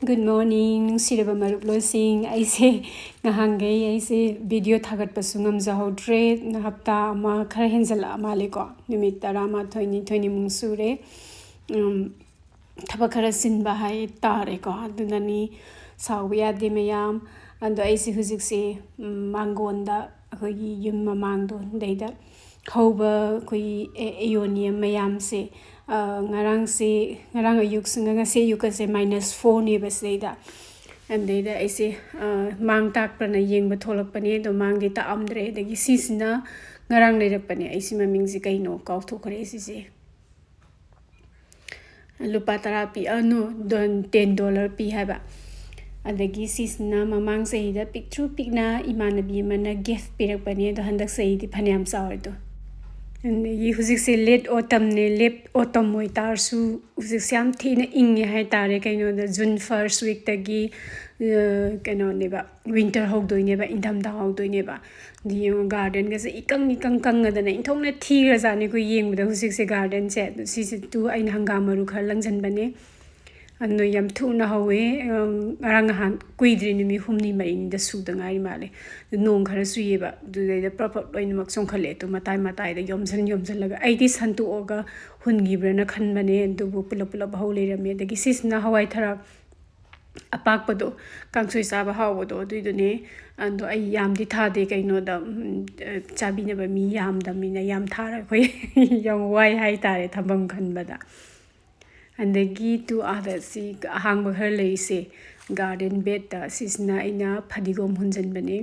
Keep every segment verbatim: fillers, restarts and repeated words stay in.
Good morning, ꯅꯨꯡꯁꯤꯔꯕ ꯃꯔꯨꯞꯂꯣꯏꯁꯤꯡ꯫ ꯑꯩꯁꯦ ꯉꯍꯥꯟꯈꯩ ꯑꯩꯁꯦ video ꯊꯥꯒꯠꯄꯁꯨ ꯉꯝꯖꯍꯧꯗ꯭ꯔꯦ꯫ ꯍꯞꯇꯥ ꯑꯃ ꯈꯔ ꯍꯦꯟꯖꯜꯂꯛꯑ ꯃꯥꯜꯂꯦꯀꯣ, ꯅꯨꯃꯤꯠ ꯇꯔꯥꯃꯥꯊꯣꯏ ꯅꯤꯊꯣꯏꯅꯤꯃꯨꯛ ꯁꯨꯔꯦ꯫ ꯎꯝ, ꯊꯕꯛ ꯈꯔ ꯆꯤꯟꯕ ꯍꯥꯏ ꯇꯥꯔꯦꯀꯣ, ꯑꯗꯨꯅꯅꯤ, ꯁꯥꯎꯕ ꯌꯥꯗꯦ ꯃꯌꯥꯝ꯫ ꯑꯗꯣ ꯑꯩꯁꯦ ꯍꯧꯖꯤꯛꯁꯦ, ꯎꯝ, ꯃꯥꯡꯒꯣꯟꯗ, ꯑꯩꯈꯣꯏꯒꯤ ꯌꯨꯝ ꯃꯃꯥꯡꯗꯣ, ꯑꯗꯩꯗ ꯍꯧꯕ ꯑꯩꯈꯣꯏꯒꯤ ꯑꯦ-, aeonium ꯃꯌꯥꯝꯁꯦ, ꯑ, ꯉꯔꯥꯡꯁꯦ, ꯉꯔꯥꯡ ꯑꯌꯨꯛꯁꯤ, ꯉꯁꯤ ꯑꯌꯨꯛꯀꯁꯦ minus fourꯅꯦꯕ ꯁꯤꯗꯩꯗ꯫ ꯑꯗꯩꯗ ꯑꯩꯁꯦ, ꯑ, ꯃꯥꯡ ꯇꯥꯛꯄ꯭ꯔꯅ ꯌꯦꯡꯕ ꯊꯣꯛꯂꯛꯄꯅꯦ, ꯑꯗꯣ ꯃꯥꯡꯗꯤ ꯇꯥꯛꯑꯝꯗ꯭ꯔꯦ꯫ ꯑꯗꯒꯤ ꯁꯤꯁꯤꯅ ꯉꯔꯥꯡ ꯂꯩꯔꯛꯄꯅꯦ, ꯑꯩꯁꯤ ꯃꯃꯤꯡꯁꯤ ꯀꯩꯅꯣ ꯀꯥꯎꯊꯣꯛꯈ꯭ꯔꯦ ꯁꯤꯁꯦ꯫ ꯂꯨꯄꯥ ꯇꯔꯥ ꯄꯤ, ꯑ, no, ꯗꯣꯟ-, ten dollar ꯄꯤ ꯍꯥꯏꯕ꯫ ꯑꯗꯒꯤ ꯁꯤꯁꯤꯅ ꯃꯃꯥꯡ ꯆꯍꯤꯗ ꯄꯤꯛꯇ꯭ꯔꯨ ꯄꯤꯛꯅ ꯏꯃꯥꯟꯅꯕꯤ ꯑꯃꯅ gift ꯄꯤꯔꯛꯄꯅꯦ, ꯑꯗꯣ ꯍꯟꯗꯛ ꯆꯍꯤꯗꯤ ꯐꯅꯌꯥꯝ ꯆꯥꯎꯔꯦ ꯑꯗꯣ꯫ ꯑꯗꯒꯤ ꯍꯧꯖꯤꯛꯁꯦ late autumnꯅꯦ, late autumn ꯑꯣꯏꯇꯥꯔꯁꯨ ꯍꯧꯖꯤꯛꯁꯦ ꯌꯥꯝ ꯊꯤꯅ ꯏꯪꯉꯦ ꯍꯥꯏꯇꯥꯔꯦ꯫ ꯀꯩꯅꯣꯗ June first weekꯇꯒꯤ, ꯑ, ꯀꯩꯅꯣꯅꯦꯕ, winter ꯍꯧꯗꯣꯏꯅꯦꯕ, ꯏꯪꯊꯝꯊꯥ ꯍꯧꯗꯣꯏꯅꯦꯕ꯫ ꯑꯗꯨ ꯌꯦꯡꯉꯣ, gardenꯒꯁꯦ ꯏꯀꯪ ꯏꯀꯪ ꯀꯪꯉꯗꯅ ꯏꯟꯊꯣꯛꯅ ꯊꯤꯈ꯭ꯔꯖꯥꯠꯅꯤ ꯑꯩꯈꯣꯏ ꯌꯦꯡꯕꯗ ꯍꯧꯖꯤꯛꯁꯦ gardenꯁꯦ꯫ ꯑꯗꯨ ꯁꯤꯁꯤꯗꯨ ꯑꯩꯅ ꯍꯪꯒꯥꯝ ꯃꯔꯨ ꯈꯔ ꯂꯪꯁꯤꯟꯕꯅꯦ꯫ ꯑꯗꯨ ꯌꯥꯝ ꯊꯨꯅ ꯍꯧꯋꯦ꯫ ꯑꯝ, ꯉꯔꯥꯡ ꯅꯍꯥꯟ ꯀꯨꯏꯗ꯭ꯔꯤ, ꯅꯨꯃꯤꯠ ꯍꯨꯝꯅꯤ ꯃꯔꯤꯅꯤꯗ ꯁꯨꯗ ꯉꯥꯏꯔꯤ ꯃꯥꯜꯂꯦ꯫ ꯑꯗꯨ ꯅꯣꯡ ꯈꯔ ꯆꯨꯏꯌꯦꯕ, ꯑꯗꯨꯗꯩꯗ ꯄ꯭ꯔꯞ ꯄ꯭ꯔꯞ ꯂꯣꯏꯅꯃꯛ ꯆꯣꯡꯈꯠꯂꯛꯑꯦ꯫ ꯑꯗꯨ ꯃꯇꯥꯏ ꯃꯇꯥꯏꯗ ꯌꯣꯝꯁꯤꯟ ꯌꯣꯝꯁꯤꯜꯂꯒ ꯑꯩꯗꯤ ꯁꯟꯇꯣꯛꯑꯒ ꯍꯨꯟꯈꯤꯕ꯭ꯔꯅ ꯈꯟꯕꯅꯦ, ꯑꯗꯨꯕꯨ ꯄꯨꯂꯞ ꯄꯨꯂꯞ ꯍꯧ ꯂꯩꯔꯝꯃꯦ꯫ ꯑꯗꯒꯤ ꯁꯤꯁꯤꯅ ꯍꯋꯥꯏ ꯊꯔꯥꯛ ꯑꯄꯥꯛꯄꯗꯣ, ꯀꯥꯡꯁꯣꯏ ꯆꯥꯕ ꯍꯥꯎꯕꯗꯣ, ꯑꯗꯨꯏꯗꯨꯅꯦ꯫ ꯑꯗꯣ ꯑꯩ ꯌꯥꯝꯗꯤ ꯊꯥꯗꯦ, ꯀꯩꯅꯣꯗ, ꯎꯝ, ꯑ, ꯆꯥꯕꯤꯅꯕ ꯃꯤ ꯌꯥꯝꯗꯕꯅꯤꯅ ꯌꯥꯝ ꯊꯥꯔ ꯑꯩꯈꯣꯏ ꯌꯥꯝ ꯋꯥꯏ ꯍꯥꯏꯇꯥꯔꯦ ꯊꯝꯐꯝ ꯈꯟꯕꯗ꯫ ꯑꯗꯒꯤ ꯇꯨ ꯑꯥꯗ ꯁꯤ ꯑꯍꯥꯡꯕ ꯈꯔ ꯂꯩꯔꯤꯁꯦ, garden bedꯇ, ꯁꯤꯁꯤꯅ ꯑꯩꯅ ꯐꯗꯤꯒꯣꯝ ꯍꯨꯟꯖꯤꯟꯕꯅꯦ꯫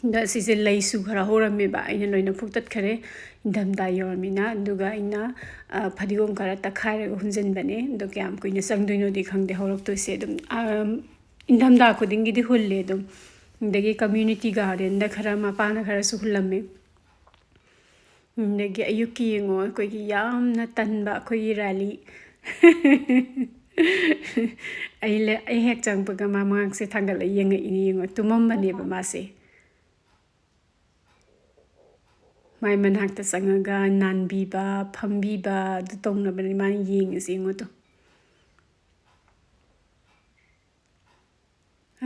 ꯑꯗ ꯁꯤꯁꯦ ꯂꯩꯁꯨ ꯈꯔ ꯍꯧꯔꯝꯃꯦꯕ, ꯑꯩꯅ ꯂꯣꯏꯅ ꯐꯨꯛꯇꯠꯈꯔꯦ ꯏꯪꯊꯝꯊꯥ ꯌꯧꯔꯝꯃꯤꯅ꯫ ꯑꯗꯨꯒ ꯑꯩꯅ, ꯑ, ꯐꯗꯤꯒꯣꯝ ꯈꯔ ꯇꯛꯈꯥꯏꯔꯒ ꯍꯨꯟꯖꯤꯟꯕꯅꯦ꯫ ꯑꯗꯣ ꯀꯌꯥꯝ ꯀꯨꯏꯅ ꯆꯪꯗꯣꯏꯅꯣꯗꯤ ꯈꯪꯗꯦ ꯍꯧꯔꯛꯇꯣꯏꯁꯦ꯫ ꯑꯗꯨꯝ, ꯑ, ꯏꯪꯊꯝꯊꯥ ꯈꯨꯗꯤꯡꯒꯤꯗꯤ ꯍꯨꯜꯂꯦ ꯑꯗꯨꯝ꯫ ꯑꯗꯒꯤ community gardenꯗ ꯈꯔ ꯃꯄꯥꯅ ꯈꯔꯁꯨ ꯍꯨꯜꯂꯝꯃꯦ꯫ ꯑꯗꯒꯤ ꯑꯌꯨꯛꯀꯤ ꯌꯦꯡꯉꯣ, ꯑꯩꯈꯣꯏꯒꯤ ꯌꯥꯝꯅ ꯇꯟꯕ ꯑꯩꯈꯣꯏꯒꯤ ꯔꯥꯂꯤ꯫ ꯑꯩ ꯂꯦ-, ꯑꯩ ꯍꯦꯛ ꯆꯪꯉꯛꯄꯒ ꯃꯥ ꯃꯉꯛꯁꯦ ꯊꯥꯡꯒꯠꯂ ꯌꯦꯡꯉꯛꯏꯅꯦ ꯌꯦꯡꯉꯣ, ꯇꯨꯝꯃꯝꯕꯅꯦꯕ ꯃꯥꯁꯦ꯫ ꯃꯥꯏ ꯃꯅꯥꯛꯇ ꯆꯪꯉꯒ ꯅꯥꯟꯕꯤꯕ, ꯐꯝꯕꯤꯕ ꯑꯗꯨ ꯇꯧꯅꯕꯅꯦ ꯃꯥꯅ ꯌꯦꯡꯉꯤꯁꯦ ꯌꯦꯡꯉꯣ ꯇꯨ꯫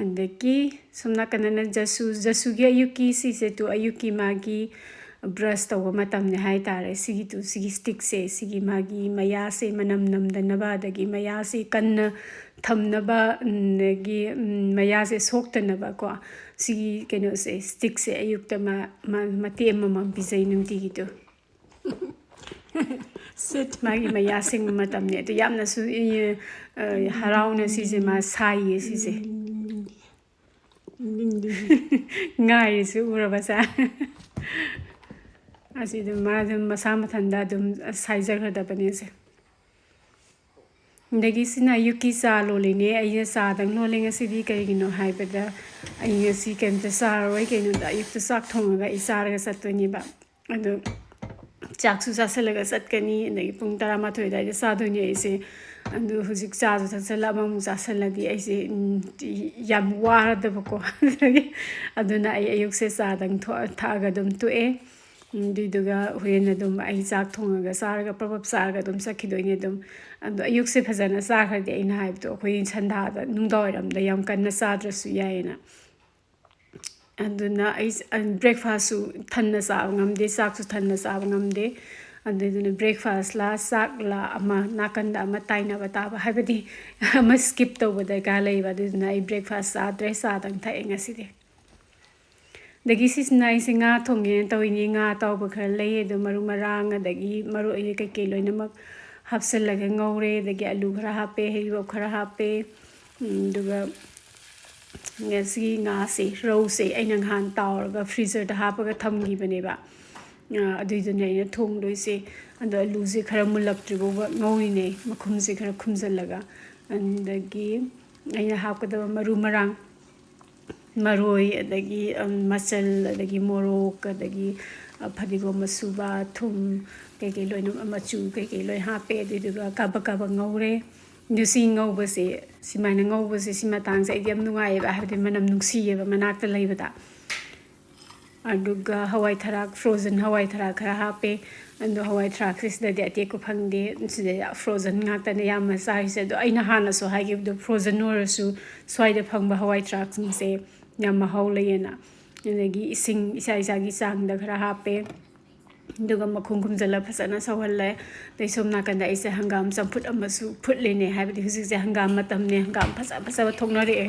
ꯑꯗꯒꯤ ꯁꯣꯝ ꯅꯥꯀꯟꯗꯅ ꯖꯁꯨ, ꯖꯁꯨꯒꯤ ꯑꯌꯨꯛꯀꯤ ꯁꯤꯁꯦ ꯇꯨ ꯑꯌꯨꯛꯀꯤ ꯃꯥꯒꯤ brush ꯇꯧꯕ ꯃꯇꯝꯅꯦ ꯍꯥꯏ ꯇꯥꯔꯦ꯫ ꯁꯤꯒꯤ ꯇꯨ, ꯁꯤꯒꯤ stickꯁꯦ, ꯁꯤꯒꯤ ꯃꯥꯒꯤ ꯃꯌꯥꯁꯦ ꯃꯅꯝ ꯅꯝꯗꯅꯕ, ꯑꯗꯒꯤ ꯃꯌꯥꯁꯦ ꯀꯟꯅ ꯊꯝꯅꯕ, ꯑꯗꯒꯤ, ꯎꯝ, ꯃꯌꯥꯁꯦ ꯁꯣꯛꯇꯅꯕꯀꯣ, ꯁꯤꯒꯤ ꯀꯩꯅꯣꯁꯦ, stickꯁꯦ ꯑꯌꯨꯛꯇ ꯃꯥ, ꯃꯥ, ꯃꯇꯦꯛ ꯑꯃꯃꯝ ꯄꯤꯖꯩ ꯅꯨꯡꯇꯤꯒꯤ ꯇꯨ꯫ ꯁꯤꯠ꯫ ꯃꯥꯒꯤ ꯃꯌꯥ ꯁꯦꯡꯕ ꯃꯇꯝꯅꯦ꯫ ꯑꯗꯨ ꯌꯥꯝꯅꯁꯨ, ꯏ-, ꯑ, ꯍꯔꯥꯎꯅ ꯁꯤꯁꯦ ꯃꯥ ꯁꯥꯏꯌꯦ ꯁꯤꯁꯦ꯫ ꯉꯥꯏꯔꯤꯁꯦ ꯎꯔꯕ ꯁꯦ? ꯑꯁꯤ ꯑꯗꯨꯝ ꯃꯥ ꯑꯗꯨꯝ ꯃꯁꯥ ꯃꯊꯟꯇ ꯑꯗꯨꯝ ꯁꯥꯏꯖꯈ꯭ꯔꯗꯕꯅꯦ ꯁꯦ꯫ ꯑꯗꯒꯤ ꯁꯤꯅ ꯑꯌꯨꯛꯀꯤ ꯆꯥ ꯂꯣꯜꯂꯤꯅꯦ꯫ ꯑꯩꯅ ꯆꯥꯗꯪ ꯂꯣꯜꯂꯦ ꯉꯁꯤꯗꯤ꯫ ꯀꯩꯒꯤꯅꯣ ꯍꯥꯏꯕꯗ ꯑꯩ ꯉꯁꯤ ꯀꯩꯝꯇ ꯆꯥꯔꯔꯣꯏ꯫ ꯀꯩꯅꯣꯗ ꯑꯌꯨꯛꯇ ꯆꯥꯛ ꯊꯣꯡꯉꯒ ꯑꯩ ꯆꯥꯔꯒ ꯆꯠꯇꯣꯏꯅꯦꯕ꯫ ꯑꯗꯨ ꯆꯥꯛꯁꯨ ꯆꯥꯁꯤꯜꯂꯒ ꯆꯠꯀꯅꯤ꯫ ꯑꯗꯒꯤ ꯄꯨꯡ ꯇꯔꯥꯃꯥꯊꯣꯏ ꯑꯗꯨꯋꯥꯏꯗ ꯆꯥꯗꯣꯏꯅꯦ ꯑꯩꯁꯦ꯫ ꯑꯗꯨ ꯍꯧꯖꯤꯛ ꯆꯥꯁꯨ ꯊꯛꯆꯜꯂ ꯑꯃꯃꯨꯛ ꯆꯥꯁꯤꯜꯂꯗꯤ ꯑꯩꯁꯦ, ꯎꯝ, ꯌꯥꯝ ꯋꯥꯔꯗꯕꯀꯣ꯫ ꯑꯗꯨꯗꯒꯤ, ꯑꯗꯨꯅ ꯑꯩ ꯑꯌꯨꯛꯁꯦ ꯆꯥꯗꯪ ꯊꯣ-, ꯊꯛꯑꯒ ꯑꯗꯨꯝ ꯇꯣꯛꯑꯦ꯫ ꯎꯝ, ꯑꯗꯨꯏꯗꯨꯒ ꯍꯣꯔꯦꯟ ꯑꯗꯨꯝ ꯑꯩ ꯆꯥꯛ ꯊꯣꯡꯉꯒ ꯆꯥꯔꯒ ꯄ꯭ꯔꯞ ꯄ꯭ꯔꯞ ꯆꯥꯔꯒ ꯑꯗꯨꯝ ꯆꯠꯈꯤꯗꯣꯏꯅꯦ ꯑꯗꯨꯝ꯫ ꯑꯗꯣ ꯑꯌꯨꯛꯁꯦ ꯐꯖꯅ ꯆꯥꯈ꯭ꯔꯗꯤ ꯑꯩꯅ ꯍꯥꯏꯕꯗꯣ ꯑꯩꯈꯣꯏ ꯁꯟꯗꯥꯗ ꯅꯨꯡꯗꯥꯡꯋꯥꯏꯔꯝꯗ ꯌꯥꯝ ꯀꯟꯅ ꯆꯥꯗ꯭ꯔꯁꯨ ꯌꯥꯏꯌꯦꯅ꯫ ꯑꯗꯨꯅ ꯑꯩ, ꯑ, breakfastꯁꯨ ꯊꯟꯅ ꯆꯥꯕ ꯉꯝꯗꯦ, ꯆꯥꯛꯁꯨ ꯊꯟꯅ ꯆꯥꯕ ꯉꯝꯗꯦ꯫ ꯑꯗꯨꯗꯨꯅ breakfastꯂ ꯆꯥꯛꯂ ꯑꯃ ꯅꯥꯀꯟꯗ ꯑꯃ ꯇꯥꯏꯅꯕ ꯇꯥꯕ, ꯍꯥꯏꯕꯗꯤ ꯑꯃ skip ꯇꯧꯕ ꯗꯔꯀꯥꯔ ꯂꯩꯕ꯫ ꯑꯗꯨꯗꯨꯅ ꯑꯩ breakfast ꯆꯥꯗ꯭ꯔꯦ, ꯆꯥꯗꯪ ꯊꯛꯑꯦ ꯉꯁꯤꯗꯤ꯫ ꯑꯗꯒꯤ ꯁꯤꯁꯤꯅ ꯑꯩꯁꯦ ꯉꯥ ꯊꯣꯡꯒꯦꯅ ꯇꯧꯔꯤꯅꯤ꯫ ꯉꯥ ꯑꯇꯥꯎꯕ ꯈꯔ ꯂꯩ, ꯑꯗꯣ ꯃꯔꯨ ꯃꯔꯥꯡ ꯑꯗꯒꯤ ꯃꯔꯣꯏ ꯀꯩꯀꯩ ꯂꯣꯏꯅꯃꯛ ꯍꯥꯞꯆꯤꯜꯂꯒ ꯉꯧꯔꯦ꯫ ꯑꯗꯒꯤ ꯑꯂꯨ ꯈꯔ ꯍꯥꯞꯄꯦ, ꯍꯩꯔꯤꯕꯣꯞ ꯈꯔ ꯍꯥꯞꯄꯦ꯫ ꯎꯝ, ꯑꯗꯨꯒ ꯉꯁꯤꯒꯤ ꯉꯥꯁꯦ, ꯔꯧꯁꯦ ꯑꯩꯅ ꯅꯍꯥꯟ ꯇꯥꯎꯔꯒ freezerꯗ ꯍꯥꯞꯄꯒ ꯊꯝꯈꯤꯕꯅꯦꯕ꯫ ꯑ, ꯑꯗꯨꯏꯗꯨꯅꯦ ꯑꯩꯅ ꯊꯣꯡꯗꯣꯏꯁꯦ꯫ ꯑꯗꯣ ꯑꯂꯨꯁꯦ ꯈꯔ ꯃꯨꯜꯂꯛꯇ꯭ꯔꯤ ꯐꯥꯎꯕ ꯉꯧꯔꯤꯅꯦ, ꯃꯈꯨꯝꯁꯦ ꯈꯔ ꯈꯨꯝꯖꯤꯜꯂꯒ꯫ ꯑꯗꯒꯤ ꯑꯩꯅ ꯍꯥꯞꯀꯗꯕ ꯃꯔꯨ ꯃꯔꯥꯡ, ꯃꯔꯣꯏ, ꯑꯗꯒꯤ, ꯎꯝ, ꯃꯆꯜ, ꯑꯗꯒꯤ ꯃꯣꯔꯣꯛ, ꯑꯗꯒꯤ, ꯑ, ꯐꯗꯤꯒꯣꯝ ꯑꯁꯨꯕ, ꯊꯨꯝ, ꯀꯩꯀꯩ ꯂꯣꯏꯅ, ꯃꯆꯨ ꯀꯩꯀꯩ ꯂꯣꯏ ꯍꯥꯞꯄꯦ꯫ ꯑꯗꯨꯏꯗꯨꯒ ꯀꯥꯕꯛ ꯀꯥꯕꯛ ꯉꯧꯔꯦ꯫ ꯑꯗꯨ ꯁꯤ ꯉꯧꯕꯁꯦ, ꯁꯨꯃꯥꯏꯅ ꯉꯧꯕꯁꯦ, ꯁꯤ ꯃꯇꯥꯡꯁꯦ ꯑꯩꯗꯤ ꯌꯥꯝ ꯅꯨꯡꯉꯥꯏꯌꯦꯕ, ꯍꯥꯏꯕꯗꯤ ꯃꯅꯝ ꯅꯨꯡꯁꯤꯌꯦꯕ ꯃꯅꯥꯛꯇ ꯂꯩꯕꯗ꯫ ꯑꯗꯨꯒ ꯍꯋꯥꯏ ꯊꯔꯥꯛ, frozen ꯍꯋꯥꯏ ꯊꯔꯥꯛ ꯈꯔ ꯍꯥꯞꯄꯦ꯫ ꯑꯗꯣ ꯍꯋꯥꯏ ꯊꯔꯥꯛꯁꯦ ꯁꯤꯗꯗꯤ ꯑꯇꯦꯛꯄ ꯐꯪꯗꯦ, ꯁꯤꯗ frozen ꯉꯥꯛꯇꯅꯦ ꯌꯥꯝꯅ ꯆꯥꯔꯤꯁꯦ꯫ ꯑꯗꯣ ꯑꯩꯅ ꯍꯥꯟꯅꯁꯨ ꯍꯥꯏꯈꯤꯕꯗꯣ, frozen ꯑꯣꯏꯔꯁꯨ ꯁ꯭ꯋꯥꯏꯗ ꯐꯪꯕ ꯍꯋꯥꯏ ꯊꯔꯥꯛꯁꯤꯡꯁꯦ ꯌꯥꯝ ꯃꯍꯥꯎ ꯂꯩꯌꯦꯅ꯫ ꯑꯗꯒꯤ ꯏꯁꯤꯡ ꯏꯁꯥ ꯏꯁꯥꯒꯤ ꯆꯥꯡꯗ ꯈꯔ ꯍꯥꯞꯄꯦ꯫ ꯑꯗꯨꯒ ꯃꯈꯨꯝ ꯈꯨꯝꯖꯤꯜꯂ ꯐꯖꯅ ꯁꯧꯍꯜꯂꯦ꯫ ꯑꯗꯩ ꯁꯣꯝ ꯅꯥꯀꯟꯗ ꯑꯩꯁꯦ ꯍꯪꯒꯥꯝ ꯆꯝꯐꯨꯠ ꯑꯃꯁꯨ ꯐꯨꯠꯂꯤꯅꯦ, ꯍꯥꯏꯕꯗꯤ ꯍꯧꯖꯤꯛꯁꯦ ꯍꯪꯒꯥꯝ ꯃꯇꯝꯅꯦ, ꯍꯪꯒꯥꯝ ꯐꯖ ꯐꯖꯕ ꯊꯣꯛꯅꯔꯛꯑꯦ꯫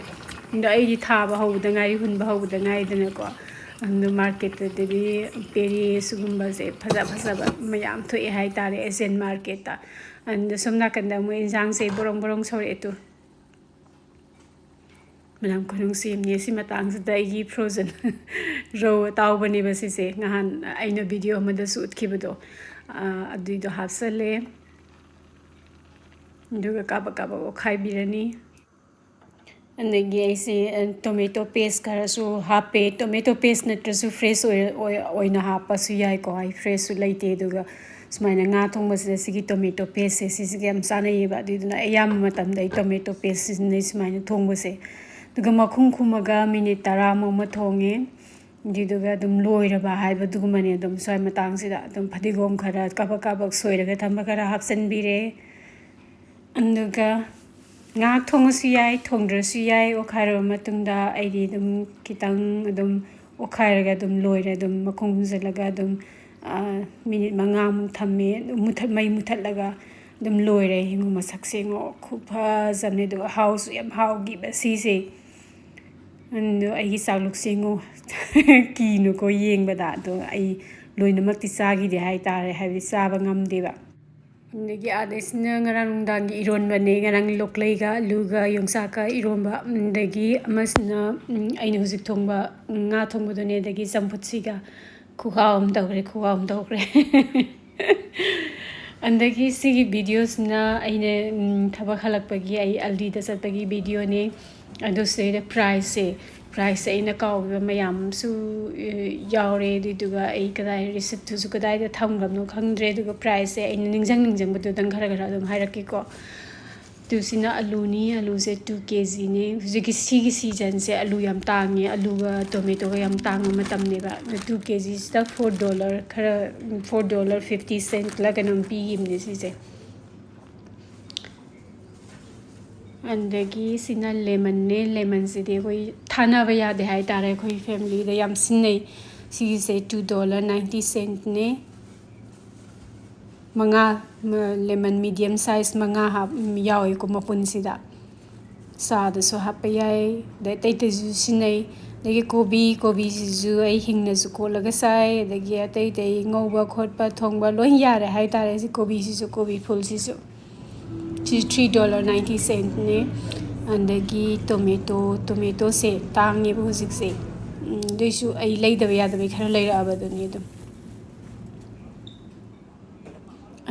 ꯑꯗꯣ ꯑꯩꯗꯤ ꯊꯥꯕ ꯍꯧꯕꯗ ꯉꯥꯏꯔꯤ, ꯍꯨꯟꯕ ꯍꯧꯕꯗ ꯉꯥꯏꯔꯤꯗꯅꯀꯣ꯫ ꯑꯗꯣ ꯃꯥꯔꯀꯦꯠꯇꯗꯤ ꯄꯦꯔꯤ ꯁꯤꯒꯨꯝꯕꯁꯦ ꯐꯖ ꯐꯖꯕ ꯃꯌꯥꯝ ꯊꯣꯛꯑꯦ ꯍꯥꯏꯇꯥꯔꯦ, ꯑꯦꯁꯤꯌꯥꯟ ꯃꯥꯔꯀꯦꯠꯇ꯫ ꯑꯗꯣ ꯁꯣꯝ ꯅꯥꯀꯟꯗ ꯃꯣꯏ ꯏꯟꯁꯥꯡꯁꯦ ꯕꯣꯔꯣꯡ ꯕꯣꯔꯣꯡ ꯁꯧꯔꯛꯑꯦ ꯇꯨ꯫ ꯃꯅꯝ ꯈꯨꯅꯨꯡꯁꯤ ꯑꯃꯅꯤ꯫ ꯁꯤ ꯃꯇꯥꯡꯁꯤꯗ ꯑꯩꯒꯤ frozen ꯔꯧ ꯑꯇꯥꯎꯕꯅꯦꯕ ꯁꯤꯁꯦ, ꯅꯍꯥꯟ ꯑꯩꯅ video ꯑꯃꯗꯁꯨ ꯎꯠꯈꯤꯕꯗꯣ, ꯑꯥ, ꯑꯗꯨꯏꯗꯣ ꯍꯥꯞꯆꯜꯂꯦ꯫ ꯑꯗꯨꯒ ꯀꯥꯕꯛ ꯀꯥꯕꯛ ꯑꯣꯠꯈꯥꯏꯕꯤꯔꯅꯤ꯫ ꯑꯗꯒꯤ ꯑꯩꯁꯦ, ꯑ, tomato paste ꯈꯔꯁꯨ ꯍꯥꯞꯄꯦ꯫ Tomato paste ꯅꯠꯇ꯭ꯔꯁꯨ fresh ꯑꯣꯏ-, ꯑꯣꯏ-, ꯑꯣꯏꯅ ꯍꯥꯞꯄꯁꯨ ꯌꯥꯏꯀꯣ꯫ ꯑꯩ fresh ꯁꯨ ꯂꯩꯇꯦ꯫ ꯑꯗꯨꯒ ꯁꯨꯃꯥꯏꯅ ꯉꯥ ꯊꯣꯡꯕꯁꯤꯗ ꯁꯤꯒꯤ tomato paste ꯁꯦ, ꯁꯤꯁꯤꯒ ꯌꯥꯝ ꯆꯥꯟꯅꯩꯌꯦꯕ꯫ ꯑꯗꯨꯏꯗꯨꯅ ꯑꯌꯥꯝꯕ ꯃꯇꯝꯗ ꯑꯩ tomato paste ꯁꯤꯖꯤꯟꯅꯩ ꯁꯨꯃꯥꯏꯅ ꯊꯣꯡꯕꯁꯦ꯫ ꯑꯗꯨꯒ ꯃꯈꯨꯝ ꯈꯨꯝꯃꯒ minute ꯇꯔꯥꯃꯨꯛ ꯑꯃ ꯊꯣꯡꯉꯦ꯫ ꯑꯗꯨꯗꯨꯒ ꯑꯗꯨꯝ ꯂꯣꯏꯔꯕ ꯍꯥꯏꯕꯗꯨꯒꯨꯝꯕꯅꯦ꯫ ꯑꯗꯨꯝ ꯁ꯭ꯋꯥꯏ ꯃꯇꯥꯡꯁꯤꯗ ꯑꯗꯨꯝ ꯐꯗꯤꯒꯣꯝ ꯈꯔ ꯀꯥꯕꯛ ꯀꯥꯕꯛ ꯁꯣꯏꯔꯒ ꯊꯝꯕ ꯈꯔ ꯍꯥꯞꯆꯤꯟꯕꯤꯔꯦ꯫ ꯑꯗꯨꯒ ꯉꯥꯏꯍꯥꯛ ꯊꯣꯡꯉꯁꯨ ꯌꯥꯏ, ꯊꯣꯡꯗ꯭ꯔꯁꯨ ꯌꯥꯏ꯫ ꯑꯣꯠꯈꯥꯏꯔꯕ ꯃꯇꯨꯡꯗ ꯑꯩꯗꯤ ꯑꯗꯨꯝ ꯈꯤꯇꯪ ꯑꯗꯨꯝ ꯑꯣꯠꯈꯥꯏꯔꯒ ꯑꯗꯨꯝ ꯂꯣꯏꯔꯦ꯫ ꯑꯗꯨꯝ ꯃꯈꯨꯝ ꯈꯨꯝꯖꯤꯜꯂꯒ ꯑꯗꯨꯝ, ꯑ, minute ꯃꯉꯥꯃꯨꯛ ꯊꯝꯃꯦ꯫ ꯑꯗꯨꯝ ꯃꯨꯊꯠ-, ꯃꯩ ꯃꯨꯊꯠꯂꯒ ꯑꯗꯨꯝ ꯂꯣꯏꯔꯦ꯫ ꯌꯦꯡꯉꯣ, ꯃꯁꯛꯁꯦ ꯌꯦꯡꯉꯣ, ꯈꯨꯐꯖ ꯑꯃꯅꯦ꯫ ꯑꯗꯨꯒ ꯍꯥꯎꯁꯨ ꯌꯥꯝ ꯍꯥꯎꯈꯤꯕ ꯁꯤꯁꯦ꯫ ꯑꯗꯣ ꯑꯩꯒꯤ ꯆꯥꯛꯂꯨꯛꯁꯦ ꯌꯦꯡꯉꯣ꯫ ꯀꯤꯅꯨꯀꯣ ꯌꯦꯡꯕꯗ꯫ ꯑꯗꯣ ꯑꯩ ꯂꯣꯏꯅꯃꯛꯇꯤ ꯆꯥꯈꯤꯗꯦ ꯍꯥꯏꯇꯥꯔꯦ, ꯍꯥꯏꯕꯗꯤ ꯆꯥꯕ ꯉꯝꯗꯦꯕ꯫ ꯑꯗꯒꯤ ꯑꯥꯗꯩꯁꯤꯅ ꯉꯔꯥꯡ ꯅꯨꯡꯗꯥꯡꯒꯤ ꯏꯔꯣꯟꯕꯅꯦ, ꯉꯔꯥꯡ ꯂꯣꯛꯂꯩꯒ ꯑꯂꯨꯒ ꯌꯣꯡꯆꯥꯛꯀ ꯏꯔꯣꯟꯕ꯫ ꯑꯗꯒꯤ ꯑꯃꯁꯤꯅ, ꯎꯝ, ꯑꯩꯅ ꯍꯧꯖꯤꯛ ꯊꯣꯡꯕ ꯉꯥ ꯊꯣꯡꯕꯗꯨꯅꯦ, ꯑꯗꯒꯤ ꯆꯝꯐꯨꯠꯁꯤꯒ꯫ ꯈꯨꯍꯥꯎ ꯑꯃ ꯇꯧꯈ꯭ꯔꯦ, ꯈꯨꯍꯥꯎ ꯑꯃ ꯇꯧꯈ꯭ꯔꯦ꯫ ꯑꯗꯒꯤ ꯁꯤꯒꯤ video ꯁꯤꯅ ꯑꯩꯅ, ꯎꯝ, ꯊꯕꯛ ꯍꯜꯂꯛꯄꯒꯤ ꯑꯩ ꯑꯜꯗꯤꯗ ꯆꯠꯄꯒꯤ video ꯅꯦ꯫ ꯑꯗꯨ ꯁꯤꯗꯩꯗ price ꯁꯦ, price ꯁꯦ ꯑꯩꯅ ꯀꯥꯎꯈꯤꯕ ꯃꯌꯥꯝ ꯑꯃꯁꯨ, ꯑ, ꯌꯥꯎꯔꯦ꯫ ꯑꯗꯨꯏꯗꯨꯒ ꯑꯩ ꯀꯗꯥꯏ, receipt ꯇꯨꯁꯨ ꯀꯗꯥꯏꯗ ꯊꯝꯈ꯭ꯔꯕꯅꯣ ꯈꯪꯗ꯭ꯔꯦ꯫ ꯑꯗꯨꯒ price ꯁꯦ ꯑꯩꯅ ꯅꯤꯡꯁꯤꯡ ꯅꯤꯡꯁꯤꯡꯕꯗꯨꯗꯪ ꯈꯔ ꯈꯔ ꯑꯗꯨꯝ ꯍꯥꯏꯔꯛꯀꯦꯀꯣ꯫ ꯇꯨꯁꯤꯅ ꯑꯂꯨꯅꯤ꯫ ꯑꯂꯨꯁꯦ ꯇꯨ ꯀꯦ ꯖꯤꯅꯦ꯫ ꯍꯧꯖꯤꯛꯀꯤ ꯁꯤꯒꯤ ꯁꯤꯖꯟꯁꯦ ꯑꯂꯨ ꯌꯥꯝ ꯇꯥꯡꯉꯦ, ꯑꯂꯨꯒ ꯇꯣꯃꯦꯇꯣꯒ ꯌꯥꯝ ꯇꯥꯡꯕ ꯃꯇꯝꯅꯦꯕ꯫ ꯑꯗꯣ ꯇꯨ ꯀꯦ ꯖꯤꯁꯤꯗ ꯐꯣꯔ ꯗꯣꯂꯔ, ꯈꯔ ꯐꯣꯔ ꯗꯣꯂꯔ ꯐꯤꯐꯇꯤ ꯁꯦꯟꯠꯂ ꯀꯩꯅꯣꯝ ꯄꯤꯈꯤꯕꯅꯦ ꯁꯤꯁꯦ꯫ ꯑꯗꯒꯤ ꯁꯤꯅ ꯂꯦꯃꯟꯅꯦ꯫ ꯂꯦꯃꯟꯁꯤꯗꯤ ꯑꯩꯈꯣꯏ ꯊꯥꯅꯕ ꯌꯥꯗꯦ ꯍꯥꯏꯇꯥꯔꯦ, ꯑꯩꯈꯣꯏ ꯐꯦꯃꯤꯂꯤꯗ ꯌꯥꯝ ꯁꯤꯖꯤꯟꯅꯩ꯫ ꯁꯤꯒꯤꯁꯦ ꯇꯨ ꯗꯣꯂꯔ ꯅꯥꯏꯟꯇꯤ ꯁꯦꯟꯠꯅꯦ꯫ ꯃꯉꯥ, ꯃ-, ꯂꯦꯃꯟ ꯃꯤꯗꯤꯌꯝ ꯁꯥꯏꯖ ꯃꯉꯥ ꯍꯥꯞ-, ꯌꯥꯎꯋꯦꯀꯣ ꯃꯄꯨꯟꯁꯤꯗ꯫ ꯆꯥꯗꯁꯨ ꯍꯥꯞꯄ ꯌꯥꯏ, ꯑꯗꯩ ꯑꯇꯩ ꯑꯇꯩꯁꯨ ꯁꯤꯖꯤꯟꯅꯩ꯫ ꯑꯗꯒꯤ ꯀꯣꯕꯤ, ꯀꯣꯕꯤꯁꯤꯁꯨ ꯑꯩ ꯍꯤꯡꯅꯁꯨ ꯀꯣꯠꯂꯒ ꯆꯥꯏ, ꯑꯗꯒꯤ ꯑꯇꯩ ꯑꯇꯩ ꯉꯧꯕ ꯈꯣꯠꯄ ꯊꯣꯡꯕ ꯂꯣꯏ ꯌꯥꯔꯦ ꯍꯥꯏꯇꯥꯔꯦ꯫ ꯁꯤ ꯀꯣꯕꯤꯁꯤꯁꯨ, ꯀꯣꯕꯤ ꯐꯨꯜꯁꯤꯁꯨ꯫ C three dollar ninety ꯁꯦꯟꯠꯅꯦ꯫ ꯑꯗꯒꯤ ꯇꯣꯃꯦꯇꯣ, ꯇꯣꯃꯦꯇꯣꯁꯦ ꯇꯥꯡꯉꯦꯕ ꯍꯧꯖꯤꯛꯁꯦ꯫ ꯎꯝ, ꯑꯗꯨꯏꯁꯨ ꯑꯩ ꯂꯩꯗꯕ ꯌꯥꯗꯕꯩ ꯈꯔ ꯂꯩꯔꯛꯑꯕꯗꯨꯅꯤ ꯑꯗꯨꯝ꯫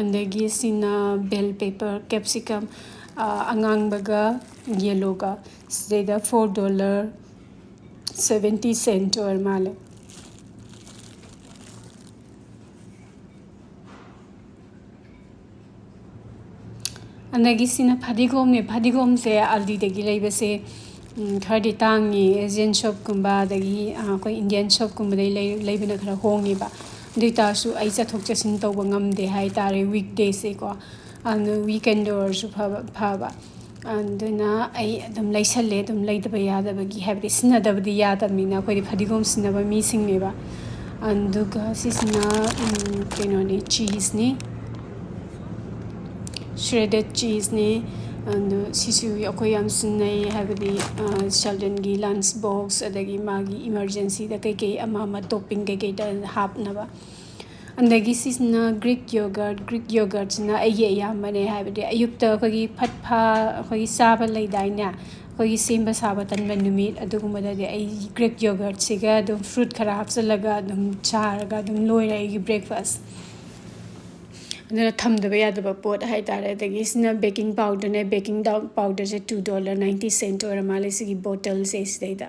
ꯑꯗꯒꯤ ꯁꯤꯅ bell pepper, capsicum, ꯑ, ꯑꯉꯥꯡꯕꯒ yellowꯒ꯫ ꯁꯤꯗꯩꯗ ꯐꯣꯔ ꯗꯣꯂꯔ ꯁꯕꯦꯟꯇꯤ ꯁꯦꯟꯠ ꯑꯣꯏꯔ ꯃꯥꯜꯂꯦ꯫ ꯑꯗꯒꯤ ꯁꯤꯅ ꯐꯗꯤꯒꯣꯝꯅꯦ꯫ ꯐꯗꯤꯒꯣꯝꯁꯦ ꯑꯜꯗꯤꯗꯒꯤ ꯂꯩꯕꯁꯦ, ꯎꯝ, ꯈꯔꯗꯤ ꯇꯥꯡꯉꯤ꯫ ꯑꯦꯖꯤꯌꯥꯟ ꯁꯣꯞꯀꯨꯝꯕ, ꯑꯗꯒꯤ, ꯑ, ꯑꯩꯈꯣꯏ ꯏꯟꯗꯤꯌꯥꯟ ꯁꯣꯞꯀꯨꯝꯕꯗꯩ ꯂꯩ-, ꯂꯩꯕꯅ ꯈꯔ ꯍꯣꯡꯉꯦꯕ꯫ ꯑꯗꯨ ꯑꯣꯏ ꯇꯥꯔꯁꯨ ꯑꯩ ꯆꯠꯊꯣꯛ ꯆꯠꯁꯤꯟ ꯇꯧꯕ ꯉꯝꯗꯦ ꯍꯥꯏꯇꯥꯔꯦ, ꯋꯤꯛ ꯗꯦꯁꯁꯦꯀꯣ꯫ ꯑꯗꯨꯅ ꯋꯤꯀꯦꯟꯗ ꯑꯣꯏꯔꯁꯨ ꯐꯕ, ꯐꯕ꯫ ꯑꯗꯨꯅ ꯑꯩ ꯑꯗꯨꯝ ꯂꯩꯁꯜꯂꯦ, ꯑꯗꯨꯝ ꯂꯩꯗꯕ ꯌꯥꯗꯕꯒꯤ, ꯍꯥꯏꯕꯗꯤ ꯁꯤꯖꯤꯟꯅꯗꯕꯗꯤ ꯌꯥꯗꯕꯅꯤꯅ, ꯑꯩꯈꯣꯏꯗꯤ ꯐꯗꯤꯒꯣꯝ ꯁꯤꯖꯤꯟꯅꯕ ꯃꯤꯁꯤꯡꯅꯦꯕ꯫ ꯑꯗꯨꯒ ꯁꯤꯁꯤꯅ, ꯎꯝ, ꯀꯩꯅꯣꯅꯤ, ꯆꯤꯁꯅꯤ, ꯁ꯭ꯔꯦꯗꯦꯠ ꯆꯤꯁꯅꯤ꯫ ꯑꯗꯨ ꯁꯤꯁꯨ ꯑꯩꯈꯣꯏ ꯌꯥꯝ ꯁꯤꯖꯤꯟꯅꯩ, ꯍꯥꯏꯕꯗꯤ, ꯑ, ꯁꯦꯜꯗꯟꯒꯤ ꯂꯟꯆ ꯕꯣꯛꯁ, ꯑꯗꯒꯤ ꯃꯥꯒꯤ ꯏꯃꯥꯔꯖꯦꯟꯁꯤꯗ ꯀꯩꯀꯩ ꯑꯃ ꯑꯃ ꯇꯣꯞꯄꯤꯡ ꯀꯩꯀꯩꯗ ꯍꯥꯞꯅꯕ꯫ ꯑꯗꯒꯤ ꯁꯤꯁꯤꯅ ꯒ꯭ꯔꯤꯛ ꯌꯣꯒꯔꯠ꯫ ꯒ꯭ꯔꯤꯛ ꯌꯣꯒꯔꯠꯁꯤꯅ ꯑꯩꯒꯤ ꯑꯌꯥꯝꯕꯅꯦ, ꯍꯥꯏꯕꯗꯤ ꯑꯌꯨꯛꯇ ꯑꯩꯈꯣꯏꯒꯤ ꯐꯠ ꯐꯥ ꯑꯩꯈꯣꯏꯒꯤ ꯆꯥꯕ ꯂꯩꯗꯥꯏꯅꯦ, ꯑꯩꯈꯣꯏꯒꯤ ꯁꯦꯝꯕ ꯁꯥꯕ ꯇꯟꯕ ꯅꯨꯃꯤꯠ, ꯑꯗꯨꯒꯨꯝꯕꯗꯗꯤ ꯑꯩ ꯒ꯭ꯔꯤꯛ ꯌꯣꯒꯔꯠꯁꯤꯒ ꯑꯗꯨꯝ ꯐ꯭ꯔꯨꯠ ꯈꯔ ꯍꯥꯞꯆꯤꯜꯂꯒ ꯑꯗꯨꯝ ꯆꯥꯔꯒ ꯑꯗꯨꯝ ꯂꯣꯏꯔꯦ ꯑꯩꯒꯤ ꯕ꯭ꯔꯦꯛꯐꯥꯁ꯫ ꯑꯗꯨꯅ ꯊꯝꯗꯕ ꯌꯥꯗꯕ ꯄꯣꯠ ꯍꯥꯏꯇꯥꯔꯦ꯫ ꯑꯗꯒꯤ ꯁꯤꯅ ꯕꯦꯀꯤꯡ ꯄꯥꯎꯗꯔꯅꯦ꯫ ꯕꯦꯀꯤꯡ ꯗꯥꯎ-, ꯄꯥꯎꯗꯔꯁꯦ ꯇꯨ ꯗꯣꯂꯔ ꯅꯥꯏꯟꯇꯤ ꯁꯦꯟꯠ ꯑꯣꯏꯔ ꯃꯥꯜꯂꯦ ꯁꯤꯒꯤ ꯕꯣꯇꯜꯁꯦ ꯁꯤꯗꯩꯗ꯫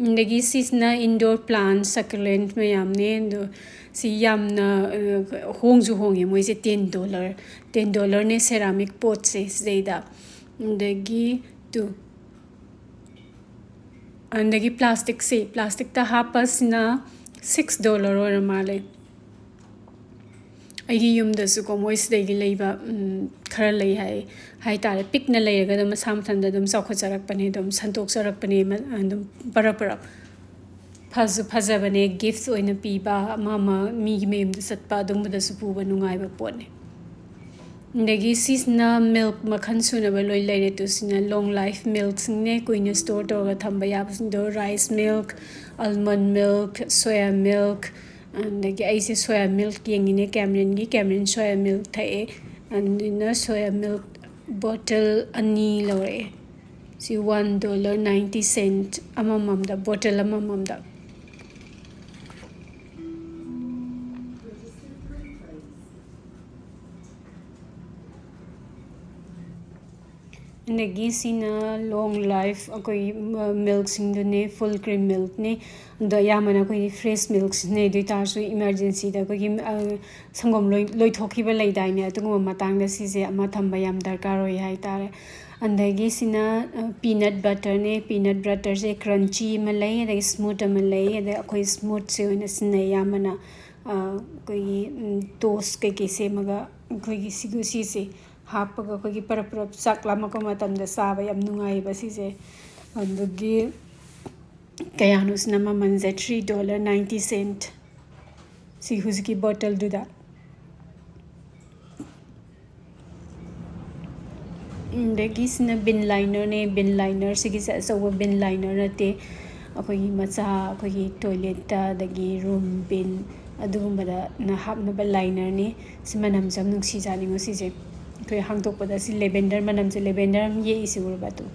ꯑꯗꯒꯤ ꯁꯤꯁꯤꯅ indoor plant succulent ꯃꯌꯥꯝꯅꯦ꯫ ꯑꯗꯣ ꯁꯤ ꯌꯥꯝꯅ, ꯑ, ꯍꯣꯡꯁꯨ ꯍꯣꯡꯉꯦ ꯃꯣꯏꯁꯦ, ten dollar, ten dollarꯅꯦ ceramic potꯁꯦ ꯁꯤꯗꯩꯗ꯫ ꯑꯗꯒꯤ ꯇꯨ, ꯑꯗꯒꯤ plasticꯁꯦ, plasticꯇ ꯍꯥꯞꯄꯁꯤꯅ six dollar ꯑꯣꯏꯔ ꯃꯥꯜꯂꯦ꯫ ꯑꯩꯒꯤ ꯌꯨꯝꯗꯁꯨꯀꯣ ꯃꯣꯏ ꯁꯤꯗꯒꯤ ꯂꯩꯕ, ꯎꯝ, ꯈꯔ ꯂꯩ ꯍꯥꯏ, ꯍꯥꯏ ꯇꯥꯔꯦ꯫ ꯄꯤꯛꯅ ꯂꯩꯔꯒꯅ ꯃꯁꯥ ꯃꯊꯟꯇ ꯑꯗꯨꯝ ꯆꯥꯎꯈꯠꯆꯔꯛꯄꯅꯦ, ꯑꯗꯨꯝ ꯁꯟꯇꯣꯛꯆꯔꯛꯄꯅꯦ, ꯃ-, ꯑꯗꯨꯝ ꯄꯔꯞ ꯄꯔꯞ꯫ ꯐꯁꯨ ꯐꯖꯕꯅꯦ, gift ꯑꯣꯏꯅ ꯄꯤꯕ, ꯑꯃ ꯑꯃ ꯃꯤꯒꯤ ꯃꯌꯨꯝꯗ ꯆꯠꯄ ꯑꯗꯨꯝꯕꯗꯁꯨ ꯄꯨꯕ ꯅꯨꯡꯉꯥꯏꯕ ꯄꯣꯠꯅꯦ꯫ ꯑꯗꯒꯤ ꯁꯤꯁꯤꯅ milk ꯃꯈꯜ ꯁꯨꯅꯕ ꯂꯣꯏ ꯂꯩꯔꯦ꯫ ꯇꯨ ꯁꯤꯅ long life milkꯁꯤꯡꯅꯦ, ꯀꯨꯏꯅ store ꯇꯧꯔꯒ ꯊꯝꯕ ꯌꯥꯕꯁꯤꯡꯗꯣ, rice milk, almond milk, soya milk, ꯑꯗꯒꯤ ꯑꯩꯁꯦ soya milk ꯌꯦꯡꯉꯤꯅꯦ ꯀꯦꯃꯔꯤꯟꯒꯤ, ꯀꯦꯃꯔꯤꯟ soya milk ꯊꯛꯑꯦ꯫ ꯑꯗꯨꯅ soya milk bottle ꯑꯅꯤ ꯂꯧꯔꯛꯑꯦ꯫ ꯁꯤ one dollar ninety cent ꯑꯃꯃꯝꯗ, bottle ꯑꯃꯃꯝꯗ꯫ ꯑꯗꯒꯤ ꯁꯤꯅ long life ꯑꯩꯈꯣꯏꯒꯤ, ꯃ-, milkꯁꯤꯡꯗꯨꯅꯦ, full cream milkꯅꯦ꯫ ꯑꯗꯣ ꯑꯌꯥꯝꯕꯅ ꯑꯩꯈꯣꯏꯒꯤ fresh milkꯁꯤꯅꯦ꯫ ꯑꯗꯨ ꯑꯣꯏ ꯇꯥꯔꯁꯨ emergencyꯗ ꯑꯩꯈꯣꯏꯒꯤ, ꯑ, ꯁꯪꯒꯣꯝ ꯂꯣꯏ-, ꯂꯣꯏꯊꯣꯛꯈꯤꯕ ꯂꯩꯗꯥꯏꯅꯦ, ꯑꯗꯨꯒꯨꯝꯕ ꯃꯇꯥꯡꯗ ꯁꯤꯁꯦ ꯑꯃ ꯊꯝꯕ ꯌꯥꯝ ꯗꯔꯀꯥꯔ ꯑꯣꯏ ꯍꯥꯏꯇꯥꯔꯦ꯫ ꯑꯗꯒꯤ ꯁꯤꯅ, ꯑ, peanut butterꯅꯦ꯫ Peanut butterꯁꯦ crunchy ꯑꯃ ꯂꯩ, ꯑꯗꯒꯤ smooth ꯑꯃ ꯂꯩ꯫ ꯑꯗꯩ ꯑꯩꯈꯣꯏ smoothꯁꯦ ꯑꯣꯏꯅ ꯁꯤꯖꯤꯟꯅꯩ ꯑꯌꯥꯝꯕꯅ꯫ ꯑ, ꯑꯩꯈꯣꯏꯒꯤ, ꯎꯝ, toast ꯀꯩꯀꯩ ꯁꯦꯝꯃꯒ ꯑꯩꯈꯣꯏꯒꯤ ꯁꯤꯒ-, ꯁꯤꯁꯦ ꯍꯥꯞꯄꯒ ꯑꯩꯈꯣꯏꯒꯤ ꯄꯔꯞ ꯄꯔꯞ ꯆꯥꯛ ꯂꯥꯝꯃꯛꯄ ꯃꯇꯝꯗ ꯆꯥꯕ ꯌꯥꯝ ꯅꯨꯡꯉꯥꯏꯌꯦꯕ ꯁꯤꯁꯦ꯫ ꯑꯗꯒꯤ ꯀꯌꯥꯅꯣ ꯁꯤꯅ ꯃꯃꯜꯁꯦ? Three dollar ninety cent꯫ ꯁꯤ ꯍꯧꯖꯤꯛꯀꯤ bottleꯗꯨꯗ꯫ ꯑꯗꯒꯤ ꯁꯤꯅ bin linerꯅꯦ꯫ Bin liner, ꯁꯤꯒꯤꯁꯦ ꯑꯆꯧꯕ bin liner ꯅꯠꯇꯦ, ꯑꯩꯈꯣꯏꯒꯤ ꯃꯆꯥ, ꯑꯩꯈꯣꯏꯒꯤ toiletꯇ, ꯑꯗꯒꯤ room bin ꯑꯗꯨꯒꯨꯝꯕꯗꯅ ꯍꯥꯞꯅꯕ linerꯅꯤ꯫ ꯁꯤ ꯃꯅꯝꯁꯦ ꯌꯥꯝ ꯅꯨꯡꯁꯤꯖꯥꯠꯅꯤꯉꯣ ꯁꯤꯁꯦ꯫ ꯑꯩꯈꯣꯏ ꯍꯥꯡꯗꯣꯛꯄꯗ ꯁꯤ lavender ꯃꯅꯝꯁꯦ, lavender ꯑꯃ ꯌꯦꯛꯏꯁꯤ ꯎꯔꯕ? ꯑꯗꯨ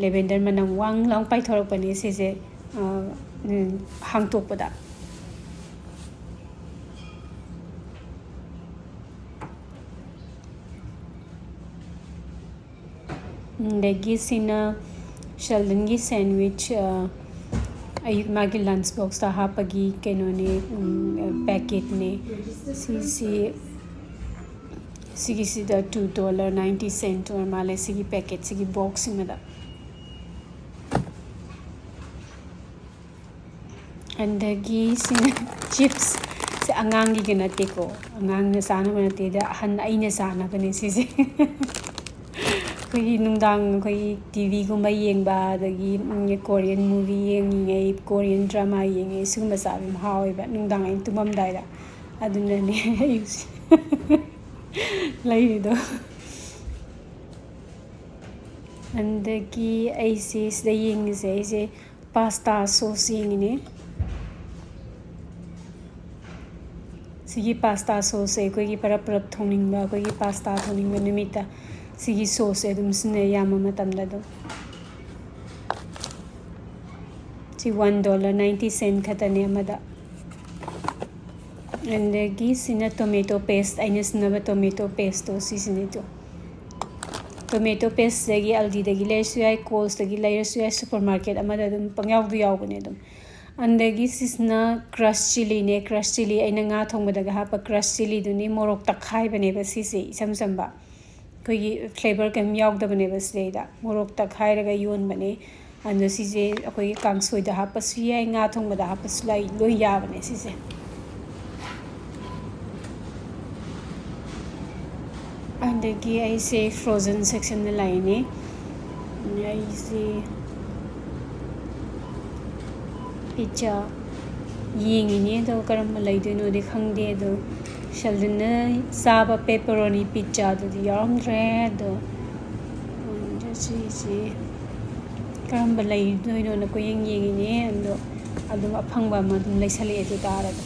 lavender ꯃꯅꯝ ꯋꯥꯡ ꯂꯥꯎ ꯄꯥꯏꯊꯣꯔꯛꯄꯅꯦ ꯁꯤꯁꯦ, ꯑ, ꯎꯝ, ꯍꯥꯡꯗꯣꯛꯄꯗ꯫ ꯑꯗꯒꯤ ꯁꯤꯅ Sheldonꯒꯤ sandwich, ꯑ, ꯑꯩ ꯃꯥꯒꯤ ꯂꯟꯁ ꯕꯣꯛꯁꯇ ꯍꯥꯞꯄꯒꯤ ꯀꯩꯅꯣꯅꯦ, ꯄꯦꯀꯦꯠꯅꯦ꯫ ꯁꯤꯁꯤ ꯁꯤꯒꯤꯁꯤꯗ two dollar ninety cent ꯑꯣꯏꯔ ꯃꯥꯜꯂꯦ, ꯁꯤꯒꯤ ꯄꯦꯀꯦꯠꯁꯤꯒꯤ ꯕꯣꯛꯁꯁꯤꯃꯗ꯫ ꯑꯗꯒꯤ ꯁꯤꯅ ꯆꯤꯞꯁ꯫ ꯁꯤ ꯑꯉꯥꯡꯒꯤꯒ ꯅꯠꯇꯦꯀꯣ, ꯑꯉꯥꯡꯅ ꯆꯥꯅꯕ ꯅꯠꯇꯦꯗ, ꯑꯍꯟ ꯑꯩꯅ ꯆꯥꯅꯕꯅꯦ ꯁꯤꯁꯦ꯫ ꯑꯩꯈꯣꯏꯒꯤ ꯅꯨꯡꯗꯥꯡ ꯑꯩꯈꯣꯏꯒꯤ ꯇꯤ ꯚꯤꯒꯨꯝꯕ ꯌꯦꯡꯕ, ꯑꯗꯒꯤ ꯀꯣꯔꯤꯌꯟ ꯃꯨꯚꯤ ꯌꯦꯡꯉꯤꯉꯩ, ꯀꯣꯔꯤꯌꯟ ꯗ꯭ꯔꯃꯥ ꯌꯦꯡꯉꯤꯉꯩ, ꯁꯤꯒꯨꯝꯕ ꯆꯥꯕ ꯌꯥꯝ ꯍꯥꯎꯋꯦꯕ ꯅꯨꯡꯗꯥꯡ ꯑꯩꯅ ꯇꯨꯝꯃꯝꯗꯥꯏꯗ꯫ ꯑꯗꯨꯅꯅꯦ ꯑꯩ ꯂꯩꯔꯤꯗꯣ꯫ ꯑꯗꯒꯤ ꯑꯩꯁꯦ ꯁꯤꯗ ꯌꯦꯡꯉꯤꯁꯦ, ꯑꯩꯁꯦ ꯄꯥꯁꯇꯥ ꯁꯣꯁ ꯌꯦꯡꯉꯤꯅꯦ꯫ ꯁꯤꯒꯤ ꯄꯥꯁꯇꯥ ꯁꯣꯁꯁꯦ ꯑꯩꯈꯣꯏꯒꯤ ꯄꯔꯞ ꯄꯔꯞ ꯊꯣꯡꯅꯤꯡꯕ, ꯑꯩꯈꯣꯏꯒꯤ ꯄꯥꯁꯇꯥ ꯊꯣꯡꯅꯤꯡꯕ ꯅꯨꯃꯤꯠꯇ ꯁꯤꯒꯤ ꯁꯣꯁꯁꯦ ꯑꯗꯨꯝ ꯁꯤꯖꯤꯟꯅꯩ ꯑꯌꯥꯝꯕ ꯃꯇꯝꯗ ꯑꯗꯨꯝ꯫ ꯁꯤ one dollar ninety cent ꯈꯛꯇꯅꯦ ꯑꯃꯗ꯫ ꯑꯗꯒꯤ ꯁꯤꯅ tomato paste, ꯑꯩꯅ ꯁꯤꯖꯤꯟꯅꯕ tomato pasteꯇꯣ ꯁꯤꯁꯤꯅꯦ꯫ ꯑꯗꯣ tomato pasteꯇꯒꯤ Aldiꯗꯒꯤ ꯂꯩꯔꯁꯨ ꯌꯥꯏ, Coles ꯇꯒꯤ ꯂꯩꯔꯁꯨ ꯌꯥꯏ, ꯁꯨꯄꯔ ꯃꯥꯔꯀꯦꯠ ꯑꯃꯗ ꯑꯗꯨꯝ ꯄꯪꯌꯥꯎꯗ ꯌꯥꯎꯕꯅꯦ ꯑꯗꯨꯝ꯫ ꯑꯗꯒꯤ ꯁꯤꯁꯤꯅ crush chilliꯅꯦ꯫ Crush chilli ꯑꯩꯅ ꯉꯥ ꯊꯣꯡꯕꯗꯒ ꯍꯥꯞꯄ crush chilliꯗꯨꯅꯤ꯫ ꯃꯣꯔꯣꯛ ꯇꯛꯈꯥꯏꯕꯅꯦꯕ ꯁꯤꯁꯦ, ꯏꯆꯝ ꯆꯝꯕ꯫ ꯑꯩꯈꯣꯏꯒꯤ flavour ꯀꯩꯝ ꯌꯥꯎꯗꯕꯅꯦꯕ ꯁꯤꯗꯩꯗ꯫ ꯃꯣꯔꯣꯛ ꯇꯛꯈꯥꯏꯔꯒ ꯌꯣꯟꯕꯅꯦ꯫ ꯑꯗꯣ ꯁꯤꯁꯦ ꯑꯩꯈꯣꯏꯒꯤ ꯀꯥꯡꯁꯣꯏꯗ ꯍꯥꯞꯄꯁꯨ ꯌꯥꯏ, ꯉꯥ ꯊꯣꯡꯕꯗ ꯍꯥꯞꯄꯁꯨ ꯂꯥꯏ-, ꯂꯣꯏ ꯌꯥꯕꯅꯦ ꯁꯤꯁꯦ꯫ ꯑꯗꯒꯤ ꯑꯩꯁꯦ frozen sectionꯗ ꯂꯥꯛꯏꯅꯦ꯫ ꯑꯩꯁꯦ pizza ꯌꯦꯡꯉꯤꯅꯦ, ꯑꯗꯣ ꯀꯔꯝꯕ ꯂꯩꯗꯣꯏꯅꯣꯗꯤ ꯈꯪꯗꯦ꯫ ꯑꯗꯣ ꯁꯦꯜꯗꯟꯅ ꯆꯥꯕ pepperoni pizzaꯗꯨꯗꯤ ꯌꯥꯎꯔꯝꯗ꯭ꯔꯦ꯫ ꯑꯗꯣ ꯁꯤꯁꯤ ꯀꯔꯝꯕ ꯂꯩꯗꯣꯏꯅꯣꯅ ꯀꯣꯏꯌꯦꯡ ꯌꯦꯡꯉꯤꯅꯦ꯫ ꯑꯗꯣ ꯑꯗꯨꯝ ꯑꯐꯪꯕ ꯑꯃ ꯑꯗꯨꯝ ꯂꯩꯁꯜꯂꯛꯑꯦ ꯑꯗꯨ ꯇꯥꯔꯒ꯫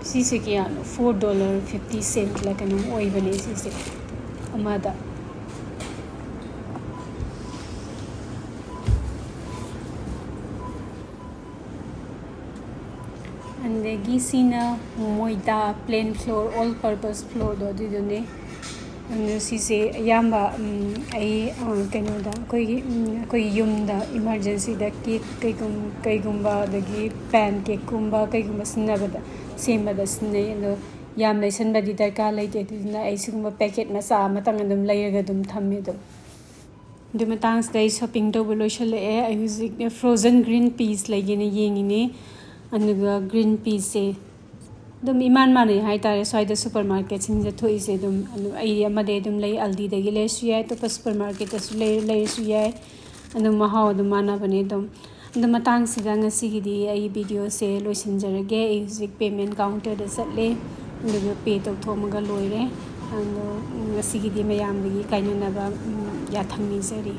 ꯁꯤꯁꯦ ꯀꯌꯥꯅꯣ? Four dollar fifty centꯂ ꯀꯩꯅꯣꯝ ꯑꯣꯏꯕꯅꯦ ꯁꯤꯁꯦ ꯑꯃꯗ꯫ ꯑꯗꯒꯤ ꯁꯤꯅ ꯃꯣꯏꯗꯥ plain flour, all purpose flourꯗꯣ ꯑꯗꯨꯏꯗꯨꯅꯦ꯫ ꯑꯗꯨ ꯁꯤꯁꯦ ꯑꯌꯥꯝꯕ, ꯎꯝ, ꯑꯩ, ꯑ, ꯀꯩꯅꯣꯗ, ꯑꯩꯈꯣꯏꯒꯤ, ꯎꯝ, ꯑꯩꯈꯣꯏꯒꯤ ꯌꯨꯝꯗ emergencyꯗ cake ꯀꯩꯒꯨꯝ-, ꯀꯩꯒꯨꯝꯕ, ꯑꯗꯒꯤ pancake ꯀꯨꯝꯕ ꯀꯩꯒꯨꯝꯕ ꯁꯤꯖꯤꯟꯅꯕꯗ, ꯁꯦꯝꯕꯗ ꯁꯤꯖꯤꯟꯅꯩ꯫ ꯑꯗꯣ ꯌꯥꯝ ꯂꯩꯁꯟꯕꯗꯤ ꯗꯔꯀꯥꯔ ꯂꯩꯇꯦ, ꯑꯗꯨꯗꯨꯅ ꯑꯩ ꯁꯤꯒꯨꯝꯕ packet ꯃꯆꯥ ꯑꯃꯇꯪ ꯑꯗꯨꯝ ꯂꯩꯔꯒ ꯑꯗꯨꯝ ꯊꯝꯃꯦ꯫ ꯑꯗꯨꯝ ꯑꯗꯨ ꯃꯇꯥꯡꯁꯤꯗ ꯑꯩ shopping ꯇꯧꯕ ꯂꯣꯏꯁꯤꯜꯂꯛꯑꯦ꯫ ꯑꯩ ꯍꯧꯖꯤꯛ frozen green peas ꯂꯩꯒꯦꯅ ꯌꯦꯡꯉꯤꯅꯦ꯫ ꯑꯗꯨꯒ green peasꯁꯦ ꯑꯗꯨꯝ ꯏꯃꯥꯟ ꯃꯥꯟꯅꯩ ꯍꯥꯏꯇꯥꯔꯦ, ꯁ꯭ꯋꯥꯏꯗ supermarketꯁꯤꯡꯗ ꯊꯣꯛꯏꯁꯦ꯫ ꯑꯗꯨꯝ, ꯑꯗꯨꯝ ꯑꯩ ꯑꯃꯗꯩ ꯑꯗꯨꯝ ꯂꯩ, Aldiꯗꯒꯤ ꯂꯩꯔꯁꯨ ꯌꯥꯏ, ꯑꯇꯣꯞꯄ supermarketꯇꯁꯨ ꯂꯩ-, ꯂꯩꯔꯁꯨ ꯌꯥꯏ꯫ ꯑꯗꯨꯝ ꯃꯍꯥꯎ ꯑꯗꯨꯝ ꯃꯥꯟꯅꯕꯅꯦ꯫ ꯑꯗꯨꯝ, ꯑꯗꯨ ꯃꯇꯥꯡꯁꯤꯗ ꯉꯁꯤꯒꯤꯗꯤ ꯑꯩ videoꯁꯦ ꯂꯣꯏꯁꯤꯟꯖꯔꯒꯦ꯫ ꯑꯩ ꯍꯧꯖꯤꯛ payment counterꯗ ꯆꯠꯂꯦ, ꯑꯗꯨꯒ pay ꯇꯧꯊꯣꯛꯑꯝꯃꯒ ꯂꯣꯏꯔꯦ꯫ ꯑꯗꯣ ꯉꯁꯤꯒꯤꯗꯤ ꯃꯌꯥꯝꯗꯒꯤ ꯀꯥꯏꯅꯅꯕ, ꯎꯝ, ꯌꯥꯊꯪ ꯅꯤꯖꯔꯤ꯫